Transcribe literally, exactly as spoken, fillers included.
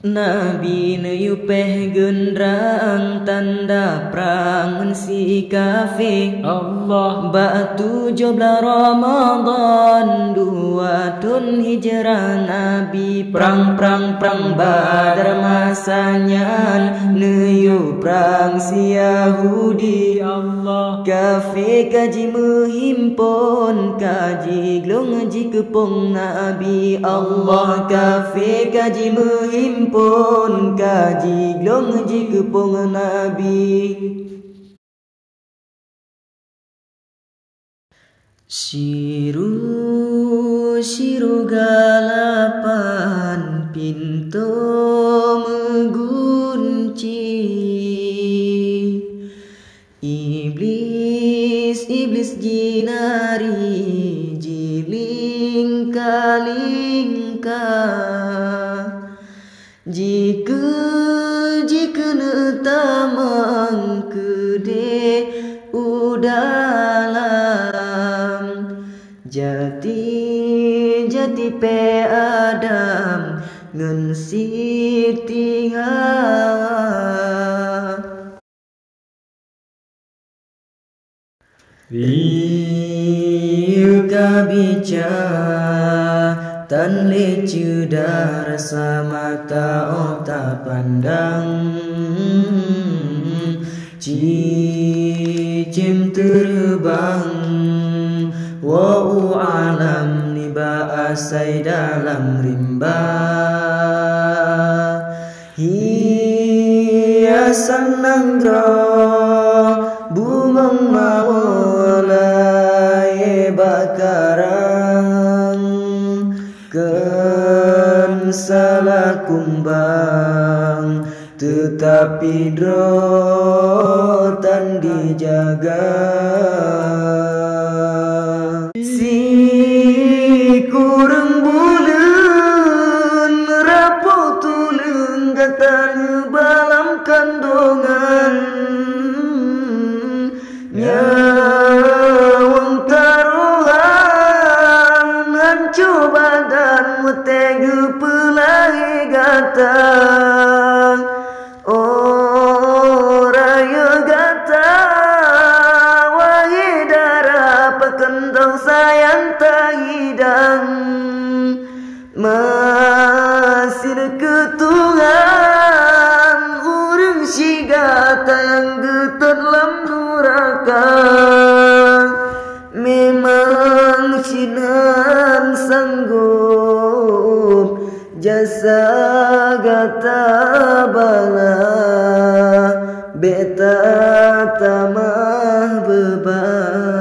Nabi neuyue péh geundrang tanda prang ngon si kafé. Allah. Bak tujoh blaih Ramadhan dua thon hijrah Nabi prang, prang, prang Badar masa nyan neuyue prang si Yahudi. Allah. Kafé ka jimeuhimpon, ka jiglong jikeupong Nabi. Allah. Kafé ka jimeuhimpon, ka jiglong jikeupong Nabi. Siru-siru galapan pintoe meugunci. Iblis-iblis jin ari jilingka-lingka. Jikeu-jikeuneuk tamong keudeh u dalam. Jati-jati péh Adam ngon Siti Hawa. Ie ka bica tan lé ceudah rasa mata 'oh tapandang. Cicém teureubang woe u alam nibak asai dalam rimba. Hiasan nanggroe bungong mawö layée bak karang, kheun salah kumbang, teutapi droe tan dijaga. Sikureueng buleuen rapôh tuleueng gata neuba lam kandongan. Nyawöng tarohan, hanco badan, meuteugeupeulahé gata. Oh, rayeuk gata, wahé dara, pakon desya nyang tahidang. Meusineuk keu Tuhan, ureuëng syedara nyang geutot lam nuraka. Memang sinan sanggob jasa gata bala, bék tatamah beuban.